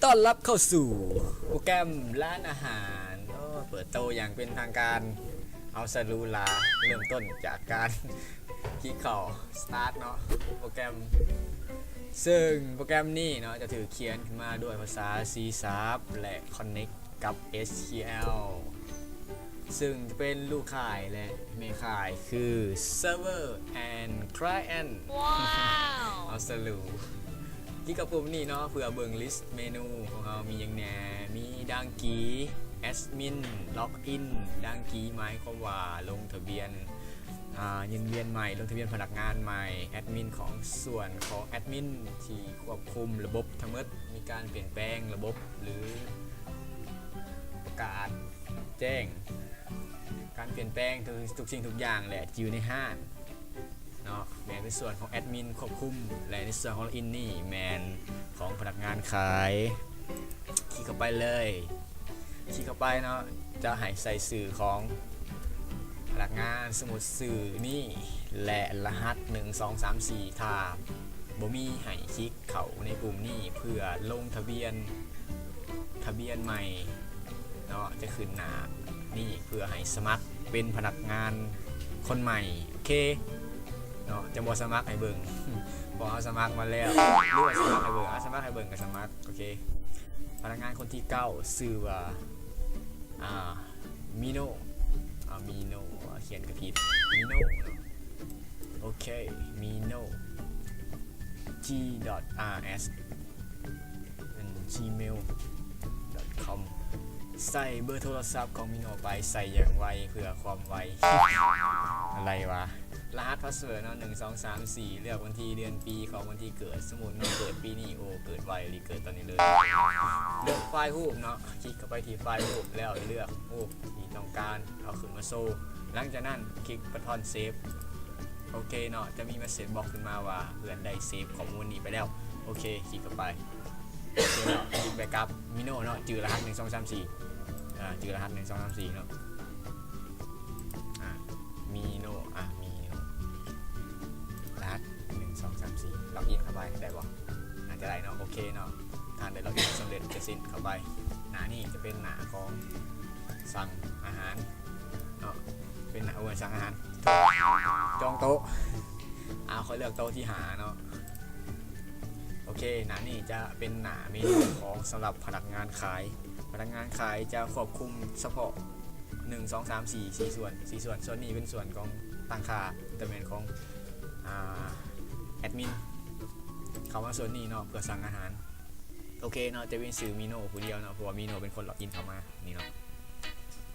ຕ້ອນຮັບເຂົ້າສູ່ໂປຣແກຣມຮ້ານອາຫານ. ໂອ້ ເປີດໂຕຢ່າງເປັນທາງການ. ເອົາສະຫຼູຫຼາ ເລີ່ມຕົ້ນຈາກການຄລິກເຂົ້າ Start ເນາະ ໂປຣແກຣມ. ເຊິ່ງໂປຣແກຣມນີ້ເນາະ ຈະຖືກຂຽນຂຶ້ນມາດ້ວຍພາສາ C Sharp ແລະ Connect ກັບ H T M L ເຊິ່ງຈະເປັນລູກຄ້າຍ ແລະ ແມ່ຄ້າຍຄື Server and Client. ວ້າວ ເອົາສະຫຼູ ຄລິກກັບປຸ່ມນີ້ເນາະ ເພື່ອເບິ່ງ list ເມນູຂອງເຮົາມີຫຍັງແດ່. ມີດາງກີ Admin Login ດາງກີໝາຍຄວາມວ່າລົງທະບຽນ ອ່າ ເງິນວຽນໃໝ່, ລົງທະບຽນພະນັກງານໃໝ່, ແອັດມິນຂອງສ່ວນຂອງແອັດມິນທີ່ຄວບຄຸມລະບົບທັງໝົດ, ມີການປ່ຽນແປງລະບົບ ຫຼື ປະກາດແຈ້ງການປ່ຽນແປງທຸກ ທຸກສິ່ງທຸກຢ່າງ ແລະ ຈະຢູ່ໃນຮ້ານເນາະ ແມ່ນເປັນສ່ວນຂອງແອັດມິນຄວບຄຸມ ແລະ ໃນສ່ວນຂອງ Login ນີ້ແມ່ນຂອງພະນັກງານຂາຍ. ຄລິກເຂົ້າໄປເລີຍ. ຄລິກເຂົ້າໄປເນາະ ຈະໃຫ້ໃສ່ຊື່ຂອງພະນັກງານ, ສົມມຸດຊື່ນີ້ ແລະ ລະຫັດ ໜຶ່ງ ສອງ ສາມ ສີ່ ຖ້າບໍ່ມີ ໃຫ້ຄລິກເຂົ້າໃນປຸ່ມນີ້ເພື່ອລົງທະບຽນ ທະບຽນໃໝ່ເນາະ ຈະຂຶ້ນໜ້ານີ້ເພື່ອໃຫ້ສະໝັກເປັນພະນັກງານຄົນໃໝ່. ໂອເຄເນາະ ຈະບໍ່ສະໝັກໃຫ້ເບິ່ງ ເພາະເຮົາສະໝັກມາແລ້ວ ຫຼືວ່າສະໝັກໃຫ້ເບິ່ງ ອາ ສະໝັກໃຫ້ເບິ່ງກໍສະໝັກ. ໂອເຄ ພະນັກງານຄົນທີເກົ້າ ຊື່ວ່າ ອ່າ ມີໂນ ອາ ມີໂນ ຂຽນກໍຜິດ ມີໂນເນາະ. ໂອເຄ ມີໂນ G dot R S at gmail dot com ໃສ່ເບີໂທລະສັບຂອງມີໂນໄປ ໃສ່ຢ່າງໄວເພື່ອຄວາມໄວ. ອະໄລວະ? ລະຫັດ password ເນາະ ໜຶ່ງ ສອງ ສາມ ສີ່ ເລືອກວັນທີ ເດືອນ ປີຂອງວັນທີເກີດ. ສົມມຸດເນາະ ເກີດປີນີ້ ໂອ້ ເກີດໄວອີ່ຫຼີ ເກີດຕອນນີ້ເລີຍ. ເລືອກໄຟລ໌ຮູບເນາະ ຄລິກເຂົ້າໄປທີ່ໄຟລ໌ຮູບ ແລ້ວເລືອກຮູບທີ່ຕ້ອງການເອົາຂຶ້ນມາໂຊ. ຫຼັງຈາກນັ້ນ ຄລິກບັດທອນ Save. ໂອເຄເນາະ ຈະມີ message box ຂຶ້ນມາວ່າເພື່ອນໄດ້ເຊບຂໍ້ມູນນີ້ໄປແລ້ວ. ໂອເຄ ຄລິກເຂົ້າໄປ. ໂອເຄເນາະ ຄລິກ backup ມີໂນເນາະ ຈື່ລະຫັດ ໜຶ່ງ ສອງ ສາມ ສີ່ ອາ ຈື່ລະຫັດ ໜຶ່ງ ສອງ ສາມ ສີ່ ເນາະ. ອາ ມີໂນ ອາ ມີໂນ ລະຫັດ ໜຶ່ງ ສອງ ສາມ ສີ່ ລັອກອິນເຂົ້າໄປໄດ້ບໍ່? ອາດຈະໄດ້ເນາະ. ໂອເຄເນາະ ທ່ານໄດ້ລັອກອິນສຳເລັດເສັດສິ້ນ. ເຂົ້າໄປ ໜ້ານີ້ຈະເປັນໜ້າຂອງສັ່ງອາຫານເນາະ ເປັນໜ້າ ໂອ້ຍ ສັ່ງອາຫານ ຈອງໂຕະ. ອາ ຂ້ອຍເລືອກໂຕະທີຫ້າເນາະ. ໂອເຄ ໜ້ານີ້ຈະເປັນໜ້າເມນູຂອງສຳລັບພະນັກງານຂາຍ. ພະນັກງານຂາຍຈະຄວບຄຸມສະເພາະ ໜຶ່ງ ສອງ ສາມ ສີ່ ສີ່ສ່ວນ ສີ່ສ່ວນ. ສ່ວນນີ້ເປັນສ່ວນຂອງຕັ້ງຄ່າ ແຕ່ແມ່ນຂອງ ອາ ແອັດມິນ ເຂົ້າມາສ່ວນນີ້ເນາະ ເພື່ອສັ່ງອາຫານ. ໂອເຄເນາະ ຈະມີຊື່ມີໂນຜູ້ດຽວເນາະ ເພາະວ່າມີໂນເປັນຄົນລັອກອິນເຂົ້າມານີ້ເນາະ.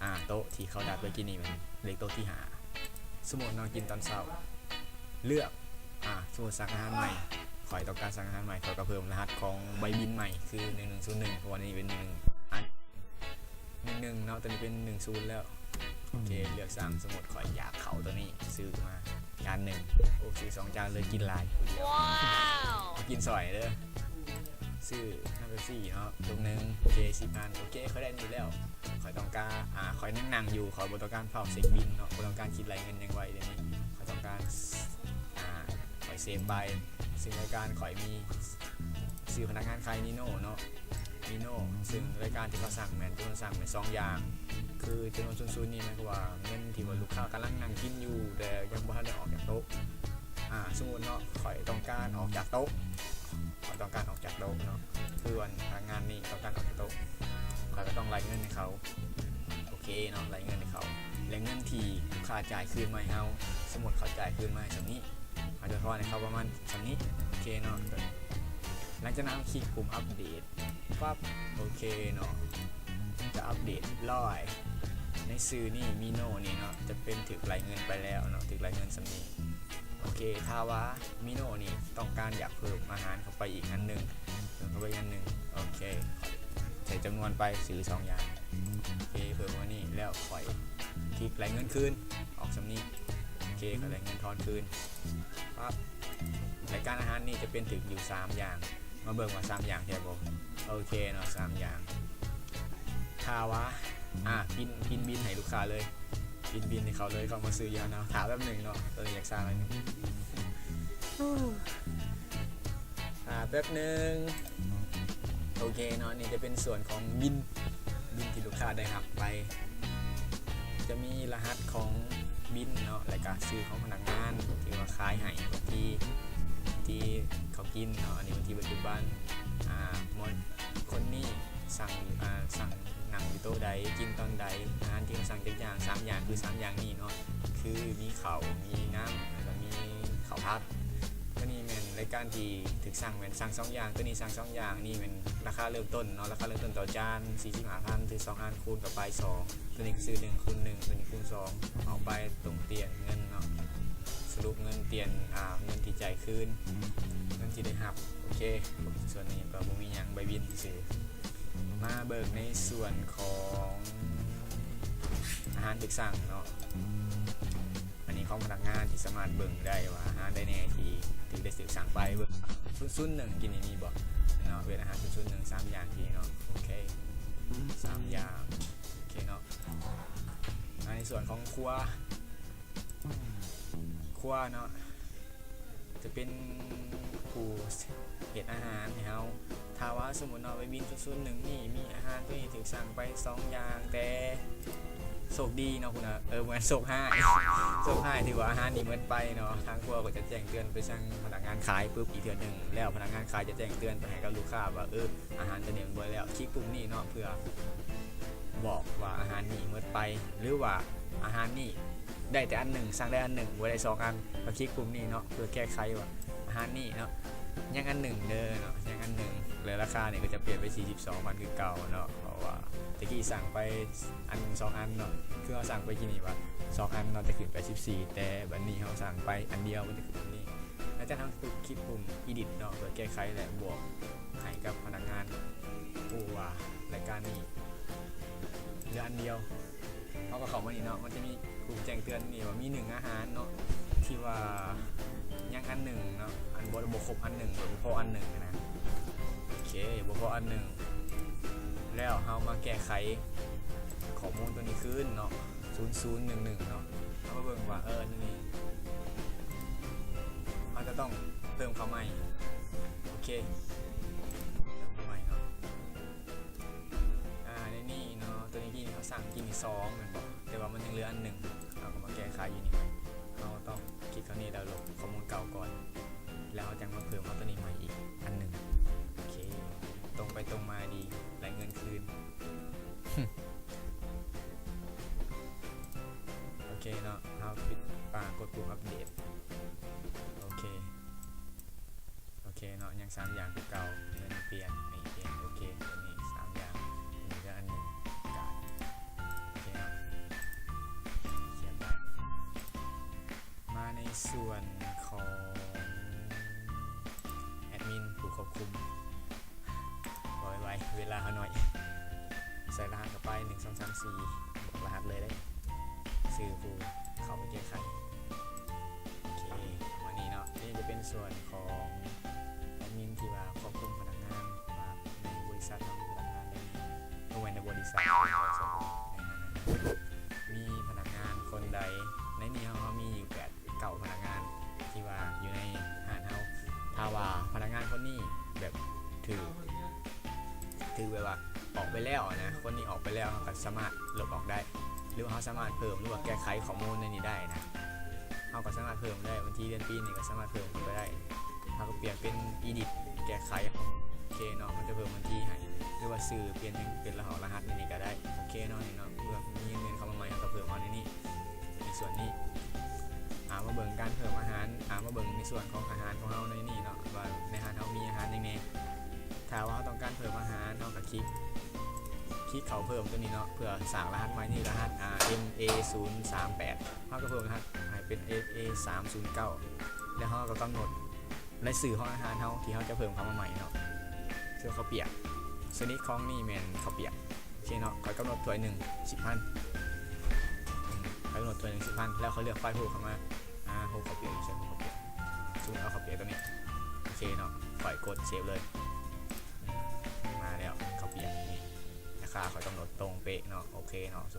ອາ ໂຕະທີ່ເຂົາດັດໄວ້ກິນນີ້ແມ່ນເລກໂຕະທີຫ້າ. ສົມມຸດເນາະ ກິນຕອນເຊົ້າ ເລືອກ ອາ ສົມມຸດສັ່ງອາຫານໃໝ່ ຂ້ອຍຕ້ອງການສັ່ງອາຫານໃໝ່ ຂ້ອຍກໍເພີ່ມລະຫັດຂອງໃບບິນໃໝ່ຄື ໜຶ່ງໜຶ່ງສູນໜຶ່ງ ເພາະວ່ານີ້ເປັນ ໜຶ່ງໜຶ່ງ ເນາະ ຕອນນີ້ເປັນ ໜຶ່ງສູນແລ້ວ. ໂອເຄ ເລືອກສັ່ງ ສົມມຸດຂ້ອຍຢາກເຂົ້າໂຕນີ້ ຊື້ມາຈານໜຶ່ງ ໂອ້ ຊື້ສອງຈານເລີຍ ກິນຫຼາຍຜູ້ດຽວ ກິນຊ່ອຍເດີ. ຊື້ນ້ຳເປັບຊີເນາະ ຖົງໜຶ່ງ ໂອເຄ ສິບອັນ. ໂອເຄ ຂ້ອຍໄດ້ນີ້ແລ້ວ ຂ້ອຍຕ້ອງການ ອາ ຂ້ອຍນັ່ງໆຢູ່ ຂ້ອຍບໍ່ຕ້ອງການຟ້າວເຊັກບິນເນາະ ບໍ່ຕ້ອງການຄິດໄລ່ເງິນຫຍັງໄວເດນີ້ ຂ້ອຍຕ້ອງການ ອາ ຂ້ອຍເຊບໄປ ເຊິ່ງລາຍການຂ້ອຍມີ ຊື່ພະນັກງານຂາຍມີໂນເນາະ ມີໂນ ເຊິ່ງລາຍການທີ່ເຂົາສັ່ງແມ່ນ ຈຳນວນສັ່ງແມ່ນສອງຢ່າງ ຄືຈຳນວນສູນໆນີ້ໝາຍຄວາມວ່າເງິນທີ່ວ່າລູກຄ້າກຳລັງນັ່ງກິນຢູ່ ແຕ່ຍັງບໍ່ທັນໄດ້ອອກຈາກໂຕະ. ອາ ສົມມຸດເນາະ ຂ້ອຍຕ້ອງການອອກຈາກໂຕະ ຂ້ອຍຕ້ອງການອອກຈາກໂຕະເນາະ ຄືວ່າພະນັກງານນີ້ຕ້ອງການອອກຈາກໂຕະ ຂ້ອຍກໍຕ້ອງໄລ່ເງິນໃຫ້ເຂົາ. ໂອເຄເນາະ ໄລ່ເງິນໃຫ້ເຂົາ ແລະ ເງິນທີ່ລູກຄ້າຈ່າຍຄືນມາໃຫ້ເຮົາ ສົມມຸດເຂົາຈ່າຍຄືນມາໃຫ້ສ່ຳນີ້ ເຮົາຈະທອນໃຫ້ເຂົາປະມານສ່ຳນີ້. ໂອເຄເນາະ ຫຼັງຈາກນັ້ນເຮົາຄລິກປຸ່ມອັບເດດ ປັບ ໂອເຄເນາະ ຈະອັບເດດຮຽບຮ້ອຍ. ໃນຊື່ນີ້ມີໂນນີ້ເນາະ ຈະເປັນຖືກໄລ່ເງິນໄປແລ້ວເນາະ ຖືກໄລ່ເງິນສ່ຳນີ້. ໂອເຄ ຖ້າວ່າມີໂນນີ້ຕ້ອງການຢາກເພີ່ມອາຫານເຂົ້າໄປອີກອັນໜຶ່ງ ເພີ່ມເຂົ້າໄປອີກອັນໜຶ່ງ ໂອເຄ ໃສ່ຈຳນວນໄປ ຊື້ສອງຢ່າງ ໂອເຄ ເພີ່ມອັນນີ້ແລ້ວຂ້ອຍຄລິກໄລ່ເງິນຄືນ ອອກສ່ຳນີ້ ໂອເຄ ຂ້ອຍໄລ່ເງິນທອນຄືນ ປັບ ລາຍການອາຫານນີ້ຈະເປັນຖືກຢູ່ສາມຢ່າງ ມາເບິ່ງວ່າສາມຢ່າງແທ້ບໍ່? ໂອເຄເນາະ ສາມຢ່າງ ຖ້າວ່າ ອາ ປິ່ນ ປິ່ນບິນໃຫ້ລູກຄ້າເລີຍ ປິ່ນບິນໃຫ້ເຂົາເລີຍ ເຂົາມາຊື້ຢູ່ຫັ້ນເນາະ. ຖ້າແປັບໜຶ່ງເນາະ ເອີ ຢາກຊ້າໜ້ອຍໜຶ່ງ ຖ້າແປັບໜຶ່ງ ໂອເຄເນາະ ນີ້ຈະເປັນສ່ວນຂອງບິນ ບິນທີ່ລູກຄ້າໄດ້ຮັບໄປ ຈະມີລະຫັດຂອງບິນເນາະ ແລະກະຊື່ຂອງພະນັກງານທີ່ວ່າຂາຍໃຫ້ ວັນທີທີ່ເຂົາກິນເນາະ ອັນນີ້ວັນທີປັດຈຸບັນ ອາ ໝົດ ຄົນນີ້ສັ່ງ ອາ ສັ່ງ ນັ່ງຢູ່ໂຕະໃດ ກິນຕອນໃດ ອາຫານທີ່ເຮົາສັ່ງຈັກຢ່າງ ສາມຢ່າງ ຄືສາມຢ່າງນີ້ເນາະ ຄືມີເຂົ້າ ມີນ້ຳ ແລ້ວກໍມີເຂົ້າຜັດ. ໂຕນີ້ແມ່ນລາຍການທີ່ຖືກສັ່ງ ແມ່ນສັ່ງສອງຢ່າງ ໂຕນີ້ສັ່ງສອງຢ່າງ ນີ້ແມ່ນລາຄາເລີ່ມຕົ້ນເນາະ ລາຄາເລີ່ມຕົ້ນຕໍ່ຈານ ສີ່ສິບຫ້າພັນ ຖືກສອງອັນ ຄູນກັບປາຍສອງ ໂຕນີ້ກໍຊື້ໜຶ່ງຄູນໜຶ່ງ ໂຕນີ້ຄູນສອງ ເອົາໄປຕົງຕຽນເງິນເນາະ ສະຫຼຸບເງິນຕຽນ ອາ ເງິນທີ່ຈ່າຍຄືນ ເງິນທີ່ໄດ້ຮັບ. ໂອເຄ ສ່ວນນີ້ກໍບໍ່ມີຫຍັງ ໃບບິນຊື່ໆ. ມາເບິ່ງໃນສ່ວນຂອງອາຫານຖືກສັ່ງເນາະ ອັນນີ້ຂອງພະນັກງານທີ່ສາມາດເບິ່ງໄດ້ວ່າອາຫານໃດແດ່ທີ່ຖືກ ໄດ້ຖືກສັ່ງໄປ. ເບິ່ງ ສູນສູນໜຶ່ງ ກິນນີ້ມີບໍ່ເນາະ ເວດອາຫານ ສູນສູນໜຶ່ງ ສາມຢ່າງທີ່ເນາະ. ໂອເຄ ສາມຢ່າງ ໂອເຄເນາະ. ມາໃນສ່ວນຂອງຄົວ ຄົວເນາະ ຈະເປັນຜູ້ເຮັດອາຫານໃຫ້ເຮົາ. ຖ້າວ່າສົມມຸດເນາະ ໃບບິນສູນສູນໜຶ່ງນີ້ ມີອາຫານໂຕນີ້ຖືກສັ່ງໄປສອງຢ່າງ ແຕ່ໂຊກດີເນາະ ພຸ້ນນະ ເອີ ບໍ່ແມ່ນ ໂຊກຮ້າຍ ໂຊກຮ້າຍ ຖືວ່າອາຫານນີ້ໝົດໄປເນາະ ທາງຄົວກໍຈະແຈ້ງເຕືອນໄປທາງພະນັກງານຂາຍປຶບອີກເທື່ອໜຶ່ງ ແລ້ວພະນັກງານຂາຍຈະແຈງເຕືອນໄປໃຫ້ກັບລູກຄ້າວ່າ ເອີ ອາຫານໂຕນີ້ມັນເບິດແລ້ວ ຄລິກປຸ່ມນີ້ເນາະ ເພື່ອບອກວ່າອາຫານນີ້ໝົດໄປ ຫຼືວ່າອາຫານນີ້ ໄດ້ແຕ່ອັນໜຶ່ງ ສັ່ງໄດ້ອັນໜຶ່ງ ບໍ່ໄດ້ສອງອັນ ກໍຄລິກປຸ່ມນີ້ເນາະ ເພື່ອແກ້ໄຂວ່າອາຫານນີ້ເນາະ ຍັງອັນໜຶ່ງເດີເນາະ ຍັງອັນໜຶ່ງ ແລະລາຄານີ້ກໍຈະປ່ຽນເປັນສີ່ສິບສອງພັນຄືເກົ່າເນາະ ເພາະວ່າແຕ່ກີ້ສັ່ງໄປອັນໜຶ່ງສອງອັນເນາະ ຄືເຮົາສັ່ງໄປກີ້ນີ້ວ່າສອງອັນເນາະ ຈະຂຶ້ນແປດສິບສີ່ ແຕ່ບັດນີ້ເຮົາສັ່ງໄປອັນດຽວ ມັນຈະຂຶ້ນແບບນີ້. ຫຼັງຈາກນັ້ນເຮົາກໍຄລິກປຸ່ມ Edit ເນາະ ເພື່ອແກ້ໄຂ ແລະບອກໃຫ້ກັບພະນັກງານຮູ້ວ່າລາຍການນີ້ເຫຼືອອັນດຽວ. ເຮົາກໍເຂົ້າມານີ້ເນາະ ມັນຈະມີປຸ່ມແຈ້ງເຕືອນນີ້ວ່າມີໜຶ່ງອາຫານເນາະ ທີ່ວ່າຍັງອັນໜຶ່ງເນາະ ອັນບໍ່ ບໍ່ຄົບອັນໜຶ່ງ ຫຼືບໍ່ພໍອັນໜຶ່ງນະ. ໂອເຄ ບໍ່ພໍອັນໜຶ່ງ ແລ້ວເຮົາມາແກ້ໄຂຂໍ້ມູນຕົວນີ້ຄືນເນາະ ສູນສູນໜຶ່ງໜຶ່ງເນາະ ເຮົາມາເບິ່ງວ່າ ເອີ ອັນນີ້ ເຮົາຈະຕ້ອງເພີ່ມເຂົ້າໃໝ່. ໂອເຄ ເພີ່ມເຂົ້າໃໝ່ເນາະ. ອາ ໃນນີ້ເນາະ ຕົວນີ້ກີ້ເຮົາສັ່ງກິນສອງແມ່ນບໍ່ ແຕ່ວ່າມັນຍັງເຫຼືອອັນໜຶ່ງ ເຮົາກໍມາແກ້ໄຂຢູ່ນີ້ ເຮົາຕ້ອງຄລິກເຂົ້ານີ້ ດາວໂຫຼດຂໍ້ມູນເກົ່າກ່ອນ ແລ້ວເຮົາຈັ່ງມາເພີ່ມເອົາຕົວນີ້ໃໝ່ອີກອັນໜຶ່ງ. ໂອເຄ ຕົງໄປຕົງມາດີ ໄດ້ເງິນຄືນ. ໂອເຄເນາະ ເຮົາປິດ ປາກົດປຸ່ມອັບເດດ. ໂອເຄ ໂອເຄເນາະ ຍັງສາມຢ່າງຄືເກົ່າ ເງິນປ່ຽນ ນີ້ປ່ຽນ ໂອເຄ ຕົວນີ້ສາມຢ່າງ ມີເລື່ອງອັນໜຶ່ງກາດ ໂອເຄເນາະ ຂຽນໄປ. ມາໃນສ່ວນຂອງແອດມິນ ຜູ້ຄວບຄຸມ ເວົ້າໄວໆ ເວລາເຮົາໜ້ອຍ ໃສ່ລະຫັດເຂົ້າໄປ ໜຶ່ງ ສອງ ສາມ ສີ່ ບອກລະຫັດເລີຍເດ້ ຊື່ຜູ້ເຂົ້າໄປແກ້ໄຂ. ໂອເຄ ມານີ້ເນາະ ນີ້ຈະເປັນສ່ວນຂອງແອດມິນທີ່ວ່າຄວບຄຸມພະນັກງານວ່າໃນບໍລິສັດເຮົາມີພະນັກງານໃດແດ່ ບໍ່ແມ່ນໃນບໍລິສັດ ໃນຫ້າງ ມີພະນັກງານຄົນໃດ ໃນນີ້ເຮົາ ເຮົາມີຢູ່ແປດ ເກົ້າພະນັກງານທີ່ວ່າຢູ່ໃນຮ້ານເຮົາ. ຖ້າວ່າພະນັກງານຄົນນີ້ແບບຖືກ ຖືກແບບວ່າອອກໄປແລ້ວນະ ຄົນນີ້ອອກໄປແລ້ວ ເຮົາກໍສາມາດລົບອອກໄດ້ ຫຼືວ່າເຮົາສາມາດເພີ່ມ ຫຼືວ່າແກ້ໄຂຂໍ້ມູນໃນນີ້ໄດ້ນະ ເຮົາກໍສາມາດເພີ່ມໄດ້ ວັນທີເດືອນປີນີ້ກໍສາມາດເພີ່ມເຂົ້າໄປໄດ້. ເຮົາກໍປ່ຽນເປັນ Edit ແກ້ໄຂ ໂອເຄເນາະ ມັນຈະເພີ່ມວັນທີໃຫ້ ຫຼືວ່າຊື່ປ່ຽນເປັນລະຫັດ ລະຫັດໃນນີ້ກໍໄດ້. ໂອເຄເນາະ ນີ້ເນາະ ເມື່ອມີເງິນເຂົ້າມາໃໝ່ ເຮົາກໍເພີ່ມເອົາໃນນີ້ ໃນສ່ວນນີ້. ອາ ມາເບິ່ງການເພີ່ມອາຫານ ອາ ມາເບິ່ງໃນສ່ວນຂອງອາຫານຂອງເຮົາໃນນີ້ເນາະ ວ່າໃນຮ້ານເຮົາມີອາຫານຫຍັງແດ່. ຖ້າວ່າເຮົາຕ້ອງການເພີ່ມອາຫານ ເຮົາກໍຄລິກ ຄລິກເຂົ້າເພີ່ມຕົວນີ້ເນາະ ເພື່ອສ້າງລະຫັດໃໝ່. ນີ້ລະຫັດ ອາ ເອັມ ເອ ສູນ ສາມ ແປດ ເຮົາກໍເພີ່ມລະຫັດໃຫ້ເປັນ ເອັມ ເອ ສາມ ສູນ ເກົ້າ ແລ້ວເຮົາກໍກຳນົດລາຍຊື່ຂອງອາຫານເຮົາທີ່ເຮົາຈະເພີ່ມເຂົ້າມາໃໝ່ເນາະ ຄືເຂົ້າປຽກ ຊະນິດຂອງນີ້ແມ່ນເຂົ້າປຽກ. ໂອເຄເນາະ ຂ້ອຍກຳນົດຖ້ວຍໜຶ່ງ ສິບພັນ ອືມ ຂ້ອຍກຳນົດຖ້ວຍໜຶ່ງ ສິບພັນ ແລ້ວຂ້ອຍເລືອກໄຟລ໌ຮູບເຂົ້າມາ ອາ ຮູບເຂົ້າປຽກ ໃສ່ຮູບເຂົ້າປຽກ ສົມມຸດເອົາເຂົ້າປຽກຕົວນີ້. ໂອເຄເນາະ ຂ້ອຍກົດເຊບເລີຍ ອືມ ມາແລ້ວເຂົ້າປຽກນີ້ ລາຄາຂ້ອຍກຳນົດຕົງເປະເນາະ. ໂອເຄເນາະ ສົ